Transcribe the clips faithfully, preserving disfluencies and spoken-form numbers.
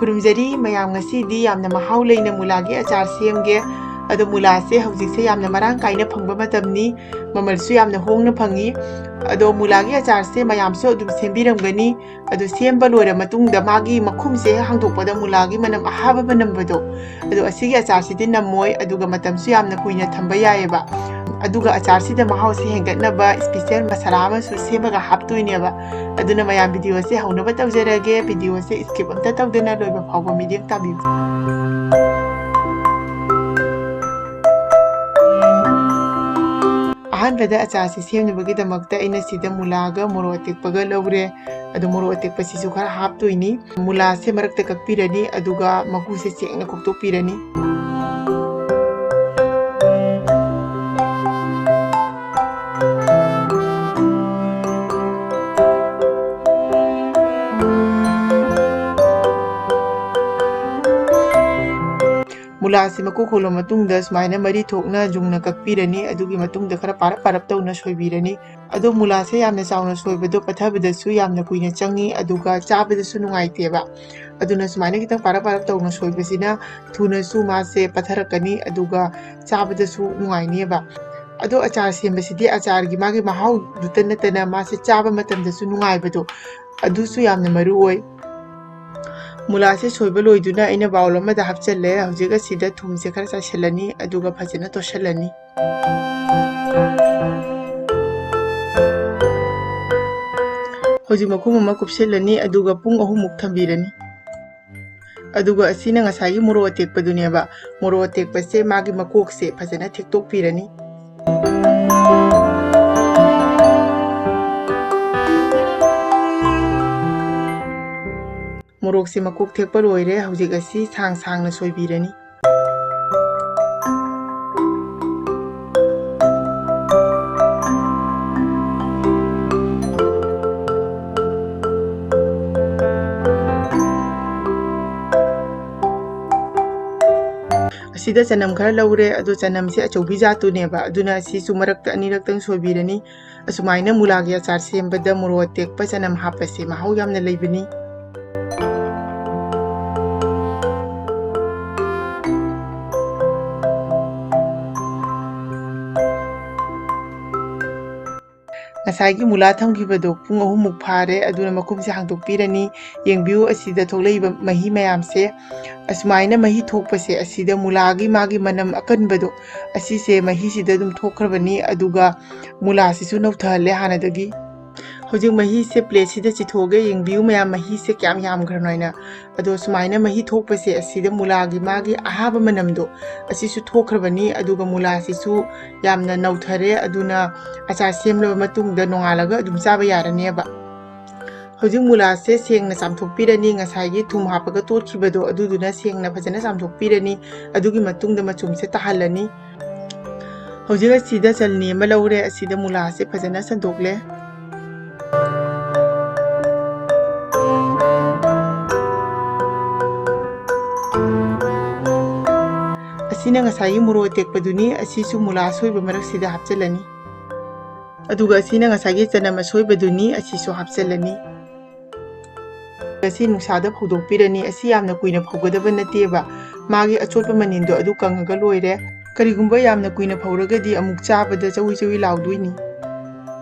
ꯈꯨꯔꯨꯝꯖꯔꯤ ꯃꯌꯥꯝ, ꯉꯁꯤꯗꯤ ꯌꯥꯝꯅ ꯃꯍꯥꯎ ꯂꯩꯅ ꯃꯨꯂꯥꯒꯤ ꯑꯆꯥꯔ ꯁꯦꯝꯒꯦ꯫ ꯑꯗꯣ ꯃꯨꯂꯥꯁꯦ ꯍꯧꯖꯤꯛꯁꯦ ꯌꯥꯝꯅ ꯃꯔꯥꯡ ꯀꯥꯏꯅ ꯐꯪꯕ ꯃꯇꯝꯅꯤ, ꯃꯃꯜꯁꯨ ꯌꯥꯝꯅ ꯍꯣꯡꯅ ꯐꯪꯉꯤ꯫ ꯑꯗꯣ ꯃꯨꯂꯥꯒꯤ ꯑꯆꯥꯔꯁꯦ ꯃꯌꯥꯝꯁꯨ ꯑꯗꯨꯝ ꯁꯦꯝꯕꯤꯔꯝꯒꯅꯤ꯫ ꯑꯗꯨ ꯁꯦꯝꯕ ꯂꯣꯏꯔ ꯃꯇꯨꯡꯗ ꯃꯥꯒꯤ ꯃꯈꯨꯝꯁꯦ ꯍꯦꯛ ꯍꯥꯡꯗꯣꯛꯄꯗ ꯃꯨꯂꯥꯒꯤ ꯃꯅꯝ ꯑꯍꯥꯕ ꯃꯅꯝꯕꯗꯣ, ꯑꯗꯣ ꯑꯁꯤꯒꯤ ꯑꯆꯥꯔꯁꯤꯗꯤ ꯅꯝꯃꯣꯏ, ꯑꯗꯨꯒ ꯃꯇꯝꯁꯨ ꯌꯥꯝꯅ ꯀꯨꯏꯅ ꯊꯝꯕ ꯌꯥꯏꯑꯕ꯫ ꯑꯗꯨꯒ ꯑꯆꯥꯔꯁꯤꯗ ꯃꯍꯥꯎꯁꯦ ꯍꯦꯟꯒꯠꯅꯕ special ꯃꯁꯥꯂꯥ ꯑꯃꯁꯨ ꯁꯦꯝꯃꯒ ꯍꯥꯞꯇꯣꯏꯅꯦꯕ꯫ ꯑꯗꯨꯅ ꯃꯌꯥꯝ, ꯚꯤꯗꯤꯑꯣꯁꯦ ꯍꯧꯅꯕ ꯇꯧꯖꯔꯒꯦ꯫ ꯚꯤꯗꯤꯑꯣꯁꯦ skip ꯑꯝꯇ ꯇꯧꯗꯅ ꯂꯣꯏꯕ ꯐꯥꯎꯕ ꯃꯤꯠꯌꯦꯡ ꯇꯥꯕꯤꯌꯨ꯫ ꯑꯍꯥꯟꯕꯗ ꯑꯆꯥꯔꯁꯦ ꯁꯦꯝꯅꯕꯒꯤꯗꯃꯛꯇ ꯑꯩꯅ ꯁꯤꯗ ꯃꯨꯂꯥꯒ ꯃꯣꯔꯣꯛ ꯑꯇꯦꯛꯄꯒ ꯂꯧꯔꯦ꯫ ꯑꯗꯣ ꯃꯣꯔꯣꯛ ꯑꯇꯦꯛꯄꯁꯤꯁꯨ ꯈꯔ ꯍꯥꯞꯇꯣꯏꯅꯤ꯫ ꯃꯨꯂꯥꯁꯦ ꯃꯔꯛꯇ ꯀꯛꯄꯤꯔꯅꯤ, ꯑꯗꯨꯒ ꯃꯀꯨꯁꯦ ꯁꯦꯡꯅ ꯈꯣꯛꯇꯣꯛꯄꯤꯔꯅꯤ꯫ ꯃꯨꯂꯥꯁꯤ ꯃꯀꯨ ꯈꯣꯛꯂ ꯃꯇꯨꯡꯗ ꯁꯨꯃꯥꯏꯅ ꯃꯔꯤ ꯊꯣꯛꯅ ꯌꯨꯡꯅ ꯀꯛꯄꯤꯔꯅꯤ꯫ ꯑꯗꯨꯒꯤ ꯃꯇꯨꯡꯗ ꯈꯔ ꯄꯥꯔꯞ ꯄꯥꯔꯞ ꯇꯧꯅ ꯁꯣꯏꯕꯤꯔꯅꯤ꯫ ꯑꯗꯣ ꯃꯨꯂꯥꯁꯦ ꯌꯥꯝꯅ ꯆꯥꯎꯅ ꯁꯣꯏꯕꯗꯣ ꯄꯠꯊꯕꯗꯁꯨ ꯌꯥꯝꯅ ꯀꯨꯏꯅ ꯆꯪꯉꯤ, ꯑꯗꯨꯒ ꯆꯥꯕꯗꯁꯨ ꯅꯨꯡꯉꯥꯏꯇꯦꯕ꯫ ꯑꯗꯨꯅ ꯁꯨꯃꯥꯏꯅ ꯈꯤꯇꯪ ꯄꯥꯔꯞ ꯄꯥꯔꯞ ꯇꯧꯅ ꯁꯣꯏꯕꯁꯤꯅ ꯊꯨꯅꯁꯨ ꯃꯥꯁꯦ ꯄꯠꯊꯔꯛꯀꯅꯤ, ꯑꯗꯨꯒ ꯆꯥꯕꯗꯁꯨ ꯅꯨꯡꯉꯥꯏꯅꯦꯕ꯫ ꯑꯗꯣ ꯑꯆꯥꯔ ꯁꯦꯝꯕꯁꯤꯗꯤ ꯑꯆꯥꯔꯒꯤ ꯃꯥꯒꯤ ꯃꯍꯥꯎꯗꯨꯇ ꯅꯠꯇꯅ ꯃꯥꯁꯦ ꯆꯥꯕ ꯃꯇꯝꯗꯁꯨ ꯅꯨꯡꯉꯥꯏꯕꯗꯣ, ꯑꯗꯨꯁꯨ ꯌꯥꯝꯅ ꯃꯔꯨ ꯑꯣꯏ꯫ ꯃꯨꯂꯥꯁꯦ ꯁꯣꯏꯕ ꯂꯣꯏꯗꯨꯅ ꯑꯩꯅ bowl ꯑꯃꯗ ꯍꯥꯞꯆꯜꯂꯦ꯫ ꯍꯧꯖꯤꯛ ꯑꯁꯤꯗ ꯊꯨꯝꯁꯦ ꯈꯔ ꯆꯥꯏꯁꯤꯜꯂꯅꯤ, ꯑꯗꯨꯒ ꯐꯖꯅ ꯇꯣꯠꯁꯤꯜꯂꯅꯤ꯫ ꯍꯧꯖꯤꯛ ꯃꯈꯨꯝ ꯑꯃ ꯀꯨꯞꯁꯤꯜꯂꯅꯤ, ꯑꯗꯨꯒ ꯄꯨꯡ ꯑꯍꯨꯝꯃꯨꯛ ꯊꯝꯕꯤꯔꯅꯤ꯫ ꯑꯗꯨꯒ ꯑꯁꯤꯅ ꯉꯁꯥꯏꯒꯤ ꯃꯣꯔꯣꯛ ꯑꯇꯦꯛꯄꯗꯨꯅꯦꯕ꯫ ꯃꯣꯔꯣꯛ ꯑꯇꯦꯛꯄꯁꯦ ꯃꯥꯒꯤ ꯃꯀꯣꯛꯁꯦ ꯐꯖꯅ ꯊꯦꯛꯇꯣꯛꯄꯤꯔꯅꯤ꯫ ꯃꯣꯔꯣꯛꯁꯦ ꯃꯀꯣꯛ ꯊꯦꯛꯄ ꯂꯣꯏꯔꯦ꯫ ꯍꯧꯖꯤꯛ ꯑꯁꯤ ꯁꯥꯡ ꯁꯥꯡꯅ ꯁꯣꯏꯕꯤꯔꯅꯤ꯫ ꯑꯁꯤꯗ ꯆꯅꯝ ꯈꯔ ꯂꯧꯔꯦ, ꯑꯗꯣ ꯆꯅꯝꯁꯦ ꯑꯆꯧꯕꯤ ꯖꯥꯠꯇꯨꯅꯦꯕ, ꯑꯗꯨꯅ ꯑꯁꯤꯁꯨ ꯃꯔꯛꯇ ꯑꯅꯤꯔꯛꯇꯪ ꯁꯣꯏꯕꯤꯔꯅꯤ꯫ ꯑꯁꯨꯃꯥꯏꯅ ꯃꯨꯂꯥꯒꯤ ꯑꯆꯥꯔ ꯁꯦꯝꯕꯗ ꯃꯣꯔꯣꯛ ꯑꯇꯦꯛꯄ ꯆꯅꯝ ꯍꯥꯞꯄꯁꯦ ꯃꯍꯥꯎ ꯌꯥꯝꯅ ꯂꯩꯕꯅꯤ꯫ ꯉꯁꯥꯏꯒꯤ ꯃꯨꯂꯥ ꯊꯝꯈꯤꯕꯗꯣ ꯄꯨꯡ ꯑꯍꯨꯝꯃꯨꯛ ꯐꯥꯔꯦ, ꯑꯗꯨꯅ ꯃꯈꯨꯝꯁꯦ ꯍꯥꯡꯗꯣꯛꯄꯤꯔꯅꯤ꯫ ꯌꯦꯡꯕꯤꯌꯨ, ꯑꯁꯤꯗ ꯊꯣꯛꯂꯛꯏꯕ ꯃꯍꯤ ꯃꯌꯥꯝꯁꯦ꯫ ꯑꯁꯨꯃꯥꯏꯅ ꯃꯍꯤ ꯊꯣꯛꯄꯁꯦ, ꯑꯁꯤꯗ ꯃꯨꯂꯥꯒꯤ ꯃꯥꯒꯤ ꯃꯅꯝ ꯑꯀꯟꯕꯗꯣ, ꯑꯁꯤꯁꯦ ꯃꯍꯤꯁꯤꯗ ꯑꯗꯨꯝ ꯊꯣꯛꯈ꯭ꯔꯕꯅꯤ꯫ ꯑꯗꯨꯒ ꯃꯨꯂꯥꯁꯤꯁꯨ ꯅꯧꯊꯍꯜꯂꯦ ꯍꯥꯟꯅꯗꯒꯤ꯫ ꯍꯧꯖꯤꯛ ꯃꯍꯤꯁꯦ ꯄ꯭ꯂꯦꯠꯁꯤꯗ ꯆꯤꯊꯣꯛꯑꯒ ꯌꯦꯡꯕꯤꯌꯨ ꯃꯌꯥꯝ, ꯃꯍꯤꯁꯦ ꯀꯌꯥꯝ ꯌꯥꯝꯈ꯭ꯔꯅꯣ ꯍꯥꯏꯅ꯫ ꯑꯗꯣ ꯁꯨꯃꯥꯏꯅ ꯃꯍꯤ ꯊꯣꯛꯄꯁꯦ, ꯑꯁꯤꯗ ꯃꯨꯂꯥꯒꯤ ꯃꯥꯒꯤ ꯑꯍꯥꯕ ꯃꯅꯝꯗꯣ ꯑꯁꯤꯁꯨ ꯊꯣꯛꯈ꯭ꯔꯕꯅꯤ꯫ ꯑꯗꯨꯒ ꯃꯨꯂꯥꯁꯤꯁꯨ ꯌꯥꯝꯅ ꯅꯧꯊꯔꯦ꯫ ꯑꯗꯨꯅ ꯑꯆꯥꯔ ꯁꯦꯝꯂꯕ ꯃꯇꯨꯡꯗ ꯅꯣꯡꯉꯥꯜꯂꯒ ꯑꯗꯨꯝ ꯆꯥꯕ ꯌꯥꯔꯅꯦꯕ꯫ ꯍꯧꯖꯤꯛ ꯃꯨꯂꯥꯁꯦ ꯁꯦꯡꯅ ꯆꯥꯝꯊꯣꯛꯄꯤꯔꯅꯤ꯫ ꯉꯁꯥꯏꯒꯤ ꯊꯨꯝ ꯍꯥꯞꯄꯒ ꯇꯣꯠꯈꯤꯕꯗꯣ, ꯑꯗꯨꯗꯨꯅ ꯁꯦꯡꯅ ꯐꯖꯅ ꯆꯥꯝꯊꯣꯛꯄꯤꯔꯅꯤ꯫ ꯑꯗꯨꯒꯤ ꯃꯇꯨꯡꯗ ꯃꯆꯨꯝꯁꯦ ꯇꯥꯍꯜꯂꯅꯤ꯫ ꯍꯧꯖꯤꯛ ꯑꯁꯤꯗ ꯆꯜꯅꯤ ꯑꯃ ꯂꯧꯔꯦ꯫ ꯑꯁꯤꯗ ꯃꯨꯂꯥꯁꯦ ꯐꯖꯅ ꯁꯟꯗꯣꯛꯂꯦ꯫ ꯑꯁꯤꯅ ꯉꯁꯥꯏꯒꯤ ꯃꯣꯔꯣꯛ ꯑꯇꯦꯛꯄꯗꯨꯅꯤ꯫ ꯑꯁꯤꯁꯨ ꯃꯨꯂꯥ ꯑꯁꯣꯏꯕ ꯃꯔꯛꯁꯤꯗ ꯍꯥꯞꯆꯤꯜꯂꯅꯤ꯫ ꯑꯗꯨꯒ ꯑꯁꯤꯅ ꯉꯁꯥꯏꯒꯤ ꯆꯅꯝ ꯑꯁꯣꯏꯕꯗꯨꯅꯤ, ꯑꯁꯤꯁꯨ ꯍꯥꯞꯆꯤꯜꯂꯅꯤ꯫ ꯑꯁꯤ ꯅꯨꯡꯁꯥꯗ ꯐꯧꯗꯣꯛꯄꯤꯔꯅꯤ꯫ ꯑꯁꯤ ꯌꯥꯝꯅ ꯀꯨꯏꯅ ꯐꯧꯒꯗꯕ ꯅꯠꯇꯦꯕ, ꯃꯥꯒꯤ ꯑꯆꯣꯠꯄ ꯃꯅꯤꯟꯗꯣ ꯑꯗꯨ ꯀꯪꯉꯒ ꯂꯣꯏꯔꯦ꯫ ꯀꯔꯤꯒꯨꯝꯕ ꯌꯥꯝꯅ ꯀꯨꯏꯅ ꯐꯧꯔꯒꯗꯤ ꯑꯃꯨꯛ ꯆꯥꯕꯗ ꯆꯧꯏ ꯆꯧꯏ ꯂꯥꯎꯗꯣꯏꯅꯤ꯫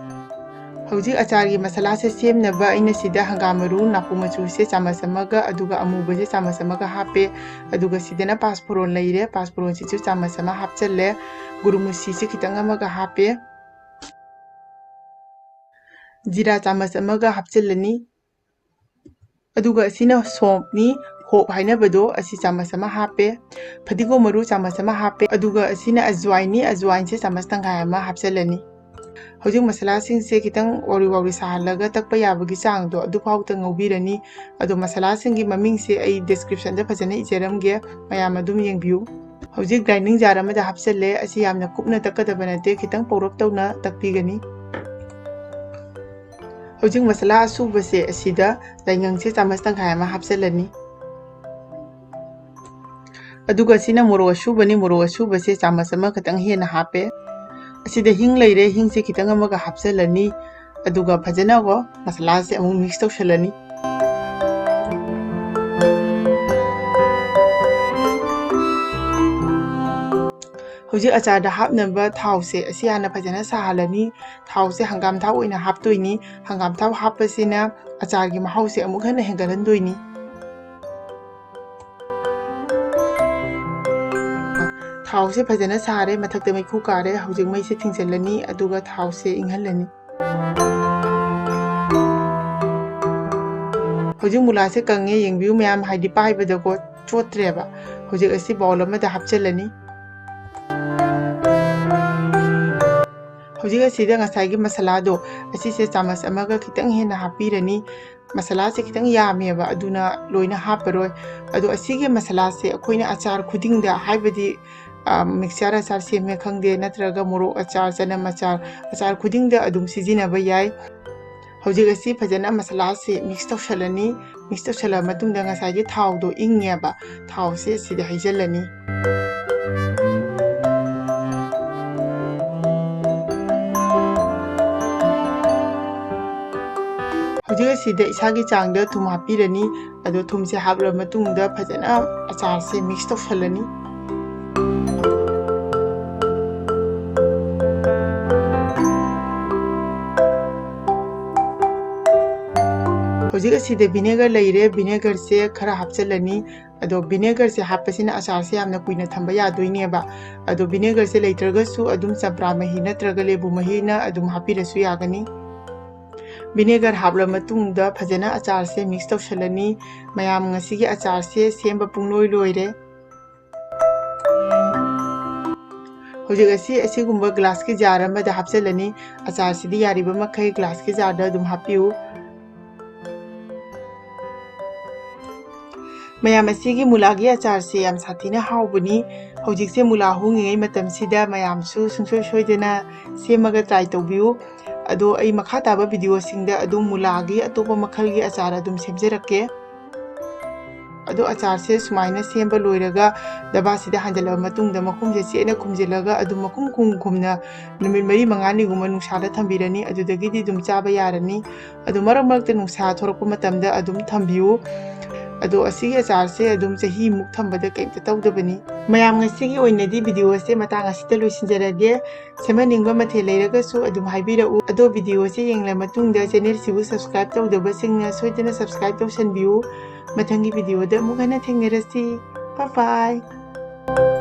ꯍꯧꯖꯤꯛ ꯑꯆꯥꯔꯒꯤ ꯃꯁꯥꯂꯥꯁꯦ ꯁꯦꯝꯅꯕ ꯑꯩꯅ ꯁꯤꯗ ꯍꯪꯒꯥꯝ ꯃꯔꯨ ꯅꯥꯄꯨ ꯃꯆꯨꯁꯦ ꯆꯥꯃꯁ ꯑꯃꯒ, ꯑꯗꯨꯒ ꯑꯃꯨꯕꯁꯦ ꯆꯥꯃꯁ ꯑꯃꯒ ꯍꯥꯞꯄꯦ꯫ ꯑꯗꯨꯒ ꯁꯤꯗꯅ ꯄꯥꯁꯐꯣꯔꯣꯟ ꯂꯩꯔꯦ, ꯄꯥꯁꯐꯣꯔꯣꯟꯁꯤꯁꯨ ꯆꯥꯃꯁ ꯑꯃ ꯍꯥꯞꯆꯜꯂꯦ꯫ ꯒꯨꯔꯨꯃꯨꯁꯤꯁꯦ ꯈꯤꯇꯪ ꯑꯃꯒ ꯍꯥꯞꯄꯦ꯫ ꯖꯤꯔꯥ ꯆꯥꯃꯁ ꯑꯃꯒ ꯍꯥꯞꯆꯤꯜꯂꯅꯤ꯫ ꯑꯗꯨꯒ ꯑꯁꯤꯅ ꯁꯣꯞꯅꯤ, ꯍꯣꯞ ꯍꯥꯏꯅꯕꯗꯣ, ꯑꯁꯤ ꯆꯥꯃꯁ ꯑꯃ ꯍꯥꯞꯄꯦ꯫ ꯐꯗꯤꯒꯣꯝ ꯃꯔꯨ ꯆꯥꯃꯁ ꯑꯃ ꯍꯥꯞꯄꯦ꯫ ꯑꯗꯨꯒ ꯑꯁꯤꯅ ꯑꯖꯋꯥꯏꯟꯅꯤ, ꯑꯖꯋꯥꯏꯟꯁꯦ ꯆꯥꯃꯁ ꯇꯪꯈꯥꯏ ꯑꯃ ꯍꯥꯞꯆꯤꯜꯂꯅꯤ꯫ ꯍꯧꯖꯤꯛ ꯃꯁꯥꯂꯥꯁꯤꯡꯁꯦ ꯈꯤꯇꯪ ꯋꯥꯎꯔꯤ ꯋꯥꯎꯔꯤ ꯁꯥꯍꯜꯂꯒ ꯇꯛꯄ ꯌꯥꯕꯒꯤ ꯆꯥꯡꯗꯣ ꯑꯗꯨꯐꯥꯎꯗ ꯉꯧꯕꯤꯔꯅꯤ꯫ ꯑꯗꯣ ꯃꯁꯥꯂꯥꯁꯤꯡꯒꯤ ꯃꯃꯤꯡꯁꯦ ꯑꯩ ꯗꯤꯁꯀ꯭ꯔꯤꯞꯁꯟꯗ ꯐꯖꯅ ꯏꯖꯔꯝꯒꯦ, ꯃꯌꯥꯝ ꯑꯗꯨꯝ ꯌꯦꯡꯕꯤꯌꯨ꯫ ꯍꯧꯖꯤꯛ ꯒ꯭ꯔꯥꯏꯟꯗꯤꯡ ꯖꯥꯔ ꯑꯃꯗ ꯍꯥꯞꯆꯤꯜꯂꯦ꯫ ꯑꯁꯤ ꯌꯥꯝꯅ ꯀꯨꯞꯅ ꯇꯛꯀꯗꯕ ꯅꯠꯇꯦ, ꯈꯤꯇꯪ ꯄꯧꯔꯞ ꯇꯧꯅ ꯇꯛꯄꯤꯒꯅꯤ꯫ ꯍꯧꯖꯤꯛ ꯃꯁꯥꯂꯥ ꯑꯁꯨꯕꯁꯦ ꯑꯁꯤꯗ ꯌꯥꯏꯉꯪꯁꯦ ꯆꯥꯃꯁ ꯇꯪꯈꯥꯏ ꯑꯃ ꯍꯥꯞꯆꯤꯜꯂꯅꯤ꯫ ꯑꯗꯨꯒ ꯁꯤꯅ ꯃꯣꯔꯣꯛ ꯑꯁꯨꯕꯅꯤ, ꯃꯣꯔꯣꯛ ꯑꯁꯨꯕꯁꯦ ꯆꯥꯃꯁ ꯑꯃ ꯈꯛꯇꯪ ꯍꯦꯟꯅ ꯍꯥꯞꯄꯦ꯫ ꯑꯁꯤꯗ ꯍꯤꯡ ꯂꯩꯔꯦ, ꯍꯤꯡꯁꯦ ꯈꯤꯇꯪ ꯑꯃꯒ ꯍꯥꯞꯆꯤꯜꯂꯅꯤ꯫ ꯑꯗꯨꯒ ꯐꯖꯅ ꯀꯣ ꯃꯁꯥꯂꯥꯁꯦ ꯑꯃꯨꯛ ꯃꯤꯛꯁ ꯇꯧꯁꯜꯂꯅꯤ꯫ ꯍꯧꯖꯤꯛ ꯑꯆꯥꯔꯗ ꯍꯥꯞꯅꯕ ꯊꯥꯎꯁꯦ ꯑꯁꯤ ꯍꯥꯟꯅ ꯐꯖꯅ ꯁꯥꯍꯜꯂꯅꯤ꯫ ꯊꯥꯎꯁꯦ ꯍꯪꯒꯥꯝ ꯊꯥꯎ ꯑꯣꯏꯅ ꯍꯥꯞꯇꯣꯏꯅꯤ꯫ ꯍꯪꯒꯥꯝ ꯊꯥꯎ ꯍꯥꯞꯄꯁꯤꯅ ꯑꯆꯥꯔꯒꯤ ꯃꯍꯥꯎꯁꯦ ꯑꯃꯨꯛ ꯍꯦꯟꯅ ꯍꯦꯟꯒꯠꯍꯟꯗꯣꯏꯅꯤ꯫ ꯊꯥꯎꯁꯦ ꯐꯖꯅ ꯁꯥꯔꯦ, ꯃꯊꯛꯇ ꯃꯩꯈꯨ ꯀꯥꯔꯦ꯫ ꯍꯧꯖꯤꯛ ꯃꯩꯁꯦ ꯊꯤꯡꯖꯤꯜꯂꯅꯤ, ꯑꯗꯨꯒ ꯊꯥꯎꯁꯦ ꯏꯪꯍꯜꯂꯅꯤ꯫ ꯍꯧꯖꯤꯛ ꯃꯨꯂꯥꯁꯦ ꯀꯪꯉꯦ, ꯌꯦꯡꯕꯤꯌꯨ ꯃꯌꯥꯝ, ꯍꯥꯏꯗꯤ ꯄꯥꯏꯕꯗꯀꯣ ꯆꯣꯠꯇ꯭ꯔꯦꯕ꯫ ꯍꯧꯖꯤꯛ ꯑꯁꯤ bowl ꯑꯃꯗ ꯍꯥꯞꯆꯤꯜꯂꯅꯤ꯫ ꯍꯧꯖꯤꯛ ꯑꯁꯤꯗ ꯉꯁꯥꯏꯒꯤ ꯃꯁꯥꯂꯥꯗꯣ, ꯑꯁꯤꯁꯦ ꯆꯥꯃꯁ ꯑꯃꯒ ꯈꯤꯇꯪ ꯍꯦꯟꯅ ꯍꯥꯞꯄꯤꯔꯅꯤ꯫ ꯃꯁꯥꯂꯥꯁꯦ ꯈꯤꯇꯪ ꯌꯥꯝꯃꯦꯕ, ꯑꯗꯨꯅ ꯂꯣꯏꯅ ꯍꯥꯞꯄꯔꯣꯏ꯫ ꯑꯗꯣ ꯑꯁꯤꯒꯤ ꯃꯁꯥꯂꯥꯁꯦ ꯑꯩꯈꯣꯏꯅ ꯑꯆꯥꯔ ꯈꯨꯗꯤꯡꯗ, ꯍꯥꯏꯕꯗꯤ, ꯑ, mixture ꯑꯆꯥꯔ ꯁꯦꯝꯃꯦ ꯈꯪꯗꯦ, ꯅꯠꯇ꯭ꯔꯒ ꯃꯣꯔꯣꯛ ꯑꯆꯥꯔ, ꯆꯅꯝ ꯑꯆꯥꯔ, ꯑꯆꯥꯔ ꯈꯨꯗꯤꯡꯗ ꯑꯗꯨꯝ ꯁꯤꯖꯤꯟꯅꯕ ꯌꯥꯏ꯫ ꯍꯧꯖꯤꯛ ꯑꯁꯤ ꯐꯖꯅ ꯃꯁꯥꯂꯥꯁꯦ mix ꯇꯧꯁꯜꯂꯅꯤ꯫ Mix ꯇꯧꯁꯜꯂ ꯃꯇꯨꯡꯗ ꯉꯁꯥꯏꯒꯤ ꯊꯥꯎꯗꯣ ꯏꯪꯉꯦꯕ, ꯊꯥꯎꯁꯦ ꯁꯤꯗ ꯍꯩꯖꯤꯜꯂꯅꯤ꯫ ꯍꯧꯖꯤꯛ ꯑꯁꯤꯗ ꯏꯁꯥꯒꯤ ꯆꯥꯡꯗ ꯊꯨꯝ ꯍꯥꯞꯄꯤꯔꯅꯤ꯫ ꯑꯗꯣ ꯊꯨꯝꯁꯦ ꯍꯥꯞꯂꯕ ꯃꯇꯨꯡꯗ ꯐꯖꯅ ꯑꯆꯥꯔꯁꯦ mix ꯇꯧꯁꯜꯂꯅꯤ꯫ ꯍꯧꯖꯤꯛ ꯑꯁꯤꯗ vinegar ꯂꯩꯔꯦ, vinegarꯁꯦ ꯈꯔ ꯍꯥꯞꯆꯤꯜꯂꯅꯤ꯫ ꯑꯗꯣ vinegarꯁꯦ ꯍꯥꯞꯄꯁꯤꯅ ꯑꯆꯥꯔꯁꯦ ꯌꯥꯝꯅ ꯀꯨꯏꯅ ꯊꯝꯕ ꯌꯥꯗꯣꯏꯅꯦꯕ꯫ ꯑꯗꯣ vinegarꯁꯦ ꯂꯩꯇ꯭ꯔꯒꯁꯨ ꯑꯗꯨꯝ ꯆꯝꯄ꯭ꯔꯥ ꯃꯍꯤ ꯅꯠꯇ꯭ꯔꯒ ꯂꯦꯕꯨ ꯃꯍꯤꯅ ꯑꯗꯨꯝ ꯍꯥꯞꯄꯤꯔꯁꯨ ꯌꯥꯒꯅꯤ꯫ Vinegar ꯍꯥꯞꯂ ꯃꯇꯨꯡꯗ ꯐꯖꯅ ꯑꯆꯥꯔꯁꯦ mix ꯇꯧꯁꯜꯂꯅꯤ꯫ ꯃꯌꯥꯝ, ꯉꯁꯤꯒꯤ ꯑꯆꯥꯔꯁꯦ ꯁꯦꯝꯕ ꯄꯨꯡꯂꯣꯏ ꯂꯣꯏꯔꯦ꯫ ꯍꯧꯖꯤꯛ ꯑꯁꯤ ꯑꯁꯤꯒꯨꯝꯕ glassꯀꯤ jar ꯑꯃꯗ ꯍꯥꯞꯆꯤꯜꯂꯅꯤ꯫ ꯑꯆꯥꯔꯁꯤꯗꯤ ꯌꯥꯔꯤꯕ ꯃꯈꯩ glassꯀꯤ jarꯗ ꯑꯗꯨꯝ ꯍꯥꯞꯄꯤꯌꯨ꯫ ꯃꯌꯥꯝ, ꯑꯁꯤꯒꯤ ꯃꯨꯂꯥꯒꯤ ꯑꯆꯥꯔꯁꯦ ꯌꯥꯝ ꯁꯥꯊꯤꯅ ꯍꯥꯎꯕꯅꯤ꯫ ꯍꯧꯖꯤꯛꯁꯦ ꯃꯨꯂꯥ ꯍꯣꯡꯉꯤꯉꯩ ꯃꯇꯝꯁꯤꯗ ꯃꯌꯥꯝꯁꯨ ꯁꯨꯡꯁꯣꯏ ꯁꯣꯏꯗꯅ ꯁꯦꯝꯃꯒ try ꯇꯧꯕꯤꯌꯨ꯫ ꯑꯗꯣ ꯑꯩ ꯃꯈꯥ ꯇꯥꯕ videoꯁꯤꯡꯗ ꯑꯗꯨꯝ ꯃꯨꯂꯥꯒꯤ ꯑꯇꯣꯞꯄ ꯃꯈꯜꯒꯤ ꯑꯆꯥꯔ ꯑꯗꯨꯝ ꯁꯦꯝꯖꯔꯛꯀꯦ꯫ ꯑꯗꯣ ꯑꯆꯥꯔꯁꯦ ꯁꯨꯃꯥꯏꯅ ꯁꯦꯝꯕ ꯂꯣꯏꯔꯒ ꯗꯕꯥꯁꯤꯗ ꯍꯥꯟꯖꯜꯂꯕ ꯃꯇꯨꯡꯗ ꯃꯈꯨꯝꯁꯦ ꯆꯦꯠꯅ ꯈꯨꯝꯖꯤꯜꯂꯒ ꯑꯗꯨꯝ ꯃꯈꯨꯝ ꯈꯨꯝ ꯈꯨꯝꯅ ꯅꯨꯃꯤꯠ ꯃꯔꯤ ꯃꯉꯥꯅꯤꯒꯨꯝꯕ ꯅꯨꯡꯁꯥꯗ ꯊꯝꯕꯤꯔꯅꯤ꯫ ꯑꯗꯨꯗꯒꯤꯗꯤ ꯑꯗꯨꯝ ꯆꯥꯕ ꯌꯥꯔꯅꯤ꯫ ꯑꯗꯣ ꯃꯔꯛ ꯃꯔꯛꯇ ꯅꯨꯡꯁꯥ ꯊꯣꯔꯛꯄ ꯃꯇꯝꯗ ꯑꯗꯨꯝ ꯊꯝꯕꯤꯌꯨ꯫ ꯑꯗꯣ ꯑꯁꯤꯒꯤ ꯑꯆꯥꯔꯁꯦ ꯑꯗꯨꯝ ꯆꯍꯤꯃꯨꯛ ꯊꯝꯕꯗ ꯀꯩꯝꯇ ꯇꯧꯗꯕꯅꯤ꯫ ꯃꯌꯥꯝ, ꯉꯁꯤꯒꯤ ꯑꯣꯏꯅꯗꯤ video ꯑꯁꯦ ꯃꯇꯥꯡ ꯑꯁꯤꯗ ꯂꯣꯏꯁꯤꯟꯖꯔꯒꯦ꯫ ꯁꯦꯝꯍꯟꯅꯤꯡꯕ ꯃꯊꯦꯜ ꯂꯩꯔꯒꯁꯨ ꯑꯗꯨꯝ ꯍꯥꯏꯕꯤꯔꯛꯎ꯫ ꯑꯗꯣ video ꯑꯁꯦ ꯌꯦꯡꯂ ꯃꯇꯨꯡꯗ channel ꯁꯤꯕꯨ subscribe ꯇꯧꯗꯕꯁꯤꯡꯅ ꯁꯣꯏꯗꯅ subscribe ꯇꯧꯁꯟꯕꯤꯌꯨ꯫ ꯃꯊꯪꯒꯤ video ꯗ ꯑꯃꯨꯛ ꯍꯟꯅ ꯊꯦꯡꯅꯔꯁꯤ꯫ Bye bye꯫